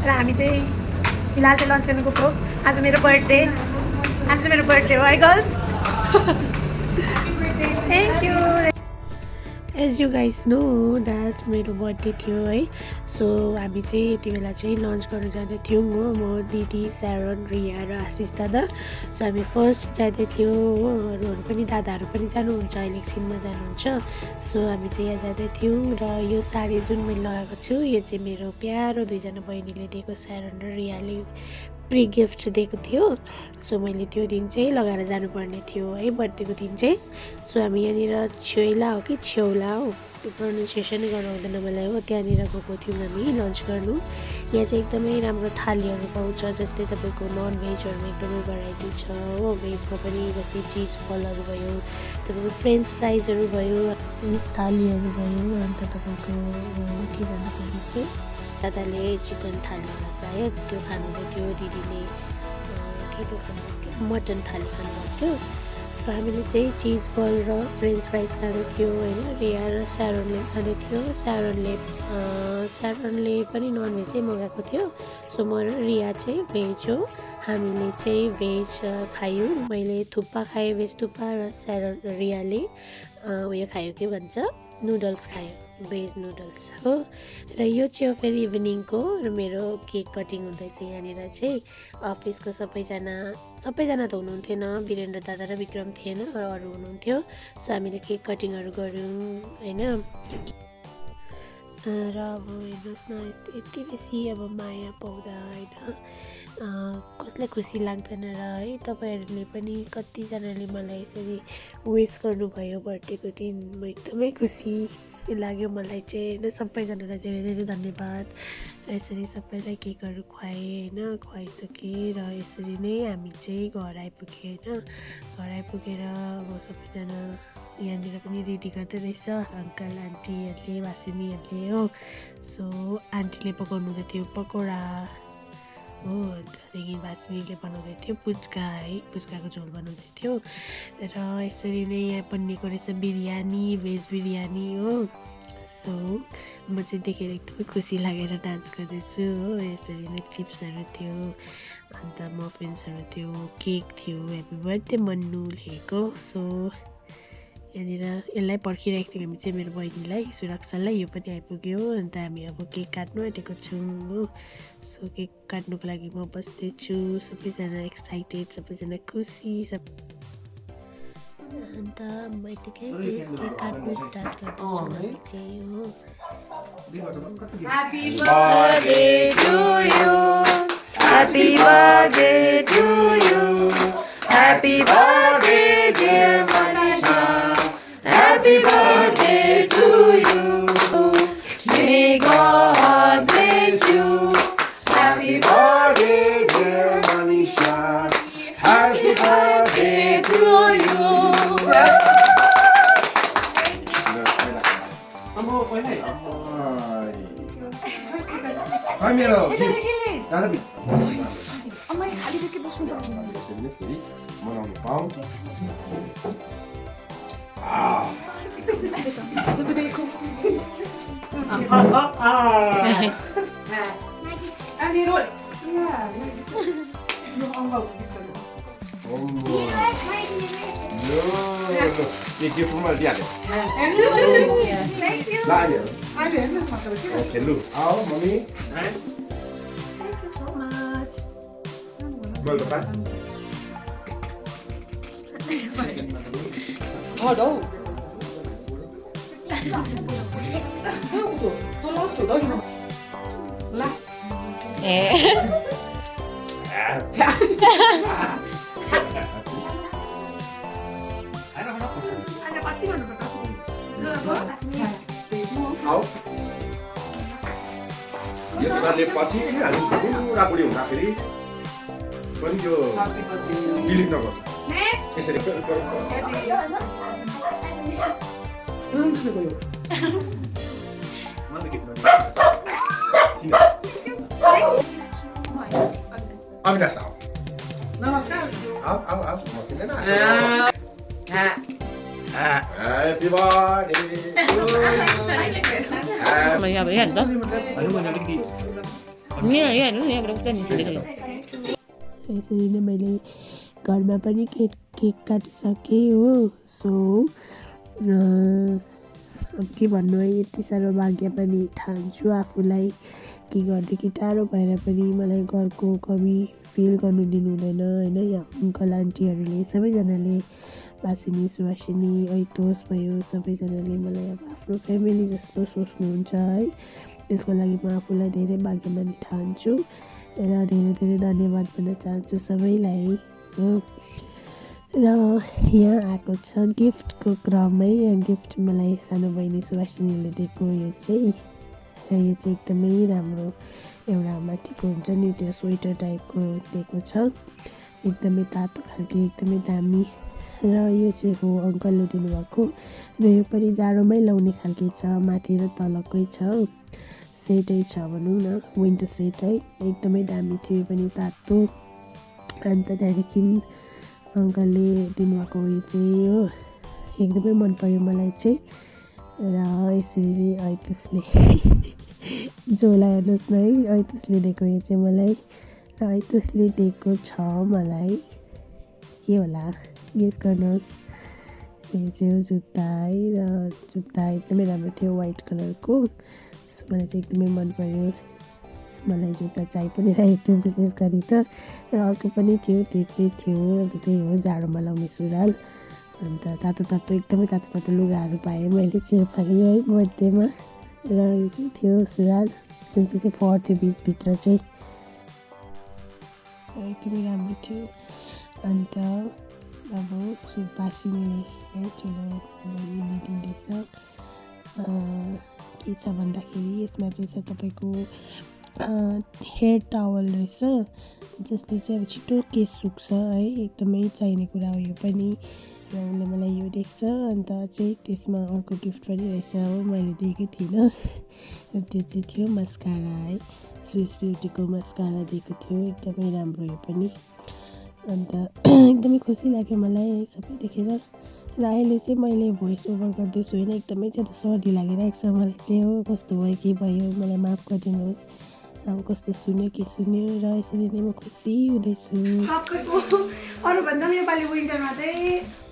र हामी चाहिँ फिलहाल चाहिँ लन्च गर्नु गएको आज मेरो बर्थडे हो है girls thank you as you guys know that मेरो बर्थडे थियो है सो हामी चाहिँ यति बेला चाहिँ लन्च गर्नु जाँदै थियौँ हो म दिदी स्यारोन रिया र आशिष दादा सो हामी फर्स्ट जाँदै थियौँ हो अरूहरू पनि दादाहरू पनि जानुहुन्छ अहिले एकछिनमा जानुहुन्छ सो हामी चाहिँ यहाँ जाँदै थियौँ र यो साडी जुन मैले लगाएको छु यो चाहिँ मेरो प्यारो दुईजना बहिनीले दिएको स्यारोन र रियाले प्री गिफ्ट दिएको थियो सो मैले त्यो दिन चाहिँ लगाएर जानुपर्ने थियो है बर्थडेको दिन चाहिँ सो हामी यहाँनिर छेउला हो कि छेउला हो त्यो प्रोनाउन्सिएसनै गर्नु हुँदैन मलाई हो त्यहाँनिर गएको थियौँ हामी लन्च गर्नु यहाँ चाहिँ एकदमै राम्रो थालीहरू पाउँछ जस्तै तपाईँको नन भेजहरूमा एकदमै भेराइटी छ हो भेजमा पनि जस्तै चिज बलहरू भयो तपाईँको फ्रेन्च फ्राइजहरू भयो थालीहरू भयो अन्त तपाईँको के भन्दाखेरि चाहिँ दादाले चिकन थाली सायद त्यो खानुहुँदै थियो दिदीले के त्यो खानुभएको थियो मटन थाली खानुभएको थियो र हामीले चाहिँ चिज बल र फ्रेन्च फ्राइज खाएको थियो होइन रिया र स्यारोनले खाने थियो स्यारोनले पनि नन भेजै मगाएको थियो सो म र रिया चाहिँ भेज हो हामीले चाहिँ भेज खायौँ मैले थुक्पा खाएँ भेज थुक्पा र रियाले उयो खायो के भन्छ नुडल्स खायो भेज नुडल्स हो र यो चाहिँ फेरि इभिनिङको र मेरो केक कटिङ हुँदैछ यहाँनिर चाहिँ अफिसको सबैजना त हुनुहुन्थेन वीरेन्द्र दादा र विक्रम थिएन र अरू हुनुहुन्थ्यो सो हामीले केक कटिङहरू गऱ्यौँ होइन र अब हेर्नुहोस् न यति बेसी अब माया पाउँदा होइन कसलाई खुसी लाग्दैन र है तपाईँहरूले पनि कतिजनाले मलाई यसरी विस गर्नुभयो बर्थडेको दिन म एकदमै खुसी लाग्यो मलाई चाहिँ होइन सबैजनालाई धेरै धेरै धन्यवाद यसरी सबैलाई केकहरू खुवाएँ होइन खुवाइसकेँ र यसरी नै हामी चाहिँ घर आइपुगेँ होइन घर आइपुगेर अब सबैजना यहाँनिर पनि रेडी गर्दै रहेछ अङ्कल आन्टीहरूले वासिनीहरूले हो सो आन्टीले पकाउनु हुँदै थियो पकौडा हो त्यहाँदेखि वासिनीले बनाउँदै थियो पुच्का है पुच्काको झोल बनाउँदै थियो र यसरी नै यहाँ बनिएको रहेछ बिरयानी भेज बिरयानी हो सो म चाहिँ देखेर एकदमै खुसी लागेर डान्स गर्दैछु हो यसरी नै चिप्सहरू थियो अन्त मफिन्सहरू थियो केक थियो ह्याप्पी बर्थडे मन्नु लेखेको सो यहाँनिर यसलाई पर्खिरहेको थियौँ हामी चाहिँ मेरो बहिनीलाई सुरक्षालाई यो पनि आइपुग्यो अन्त हामी अब केक काट्नु आँटेको छौँ हो सो केक काट्नुको लागि म बस्दैछु सबैजना एक्साइटेड सबैजना खुसी सब अन्त म यतिकै केक काट्नु स्टार्ट गर्दैछु चाहिँ हो Happy birthday to you Happy birthday to you Happy birthday dear Manisha Happy birthday to you May God bless you Happy birthday dear Manisha Happy birthday to you मेरो अम्मा खाली बोके बस्नु पर्छ यसरी फेरि मनाउनु पाऊँ के गिफ्टमा दिइहाल्यो खेल्नु आओ मम्मी यो तिमीहरूले पछि हामी बुढाबुढी हुँदाखेरि पनि यो डिलिट नगर्छ यसरी अविनाश आओ नमस्कार आओ आओ आओ मसिँदैन Happy birthday to you. Mày gặp ý ảnh đó. यसरी नै मैले घरमा पनि केक काटिसकेँ हो। सो अब के भन्नु है, यति साह्रो भाग्य पनि ठान्छु आफूलाई कि घरदेखि टाढो भएर पनि मलाई घरको कमी फिल गर्नु दिनु हुँदैन होइन। यहाँ अङ्कल आन्टीहरूले सबैजनाले बासिनी सुवासिनी ऐतोस भयो सबैजनाले मलाई अब आफ्नो फ्यामिली जस्तो सोच्नुहुन्छ है। त्यसको लागि म आफूलाई धेरै भाग्यमानी ठान्छु र धेरै धेरै धन्यवाद भन्न चाहन्छु सबैलाई हो। र यहाँ आएको छ गिफ्टको क्रममै, गिफ्ट मलाई सानो बहिनी सुवासिनीले दिएको यो चाहिँ एकदमै राम्रो एउटा माथिको हुन्छ नि त्यो स्वेटर टाइपको दिएको छ, एकदमै तातो खालको एकदमै दामी। र यो चाहिँ हो अङ्कलले दिनुभएको र यो पनि जाडोमै लाउने खालको छ, माथि र तलकै छ, सेटै छ भनौँ न, विन्टर सेट है। एकदमै दामी थियो यो पनि तातो। अन्त त्यहाँदेखि अङ्कलले दिनुभएको उयो चाहिँ हो एकदमै मन पर्यो मलाई चाहिँ। र यसरी ऐतुसले झोला हेर्नुहोस् न है, ऐतुसले दिएको यो चाहिँ मलाई र ऐतुसले दिएको छ मलाई के होला गेस गर्नुहोस्। यो चाहिँ जुत्ता है, र जुत्ता एकदमै राम्रो थियो वाइट कलरको। सो मलाई चाहिँ एकदमै मन पर्यो, मलाई जुत्ता चाहिए पनि रहेको थियो विशेष गरी त। र अर्को पनि थियो, त्यो चाहिँ थियो अब त्यही हो जाडोमा लाउने सुरुवाल। अन्त तातो तातो एकदमै तातो तातो लुगाहरू पाएँ मैले चाहिँ योपालि है बर्थडेमा। र यो चाहिँ थियो सुरुवाल जुन चाहिँ फर थियो भित्र चाहिँ एकदमै राम्रो थियो। अन्त अब बासिनीले है ठुलो बहिनीले दिँदैछ के छ भन्दाखेरि यसमा चाहिँ छ तपाईँको हेयर टावल रहेछ जसले चाहिँ अब छिटो केस सुक्छ है, एकदमै चाहिने कुरा हो यो पनि। र उसले मलाई यो दिएको छ। अन्त चाहिँ त्यसमा अर्को गिफ्ट पनि रहेछ हो, मैले दिएकै थिइनँ। र त्यो चाहिँ थियो मस्कारा है, स्विस ब्युटीको मस्कारा दिएको थियो, एकदमै राम्रो यो पनि। अन्त एकदमै खुसी लाग्यो मलाई है सबै देखेर। र अहिले चाहिँ मैले भोइस ओभर गर्दैछु होइन, एकदमै ज्यादा सर्दी लागिरहेको छ मलाई चाहिँ हो, कस्तो भयो के भयो मलाई माफ गरिदिनुहोस्। अब कस्तो सुन्यो के सुन्यो, र यसरी नै म खुसी हुँदैछु। अरूभन्दा पनि योपालि विन्टरमा चाहिँ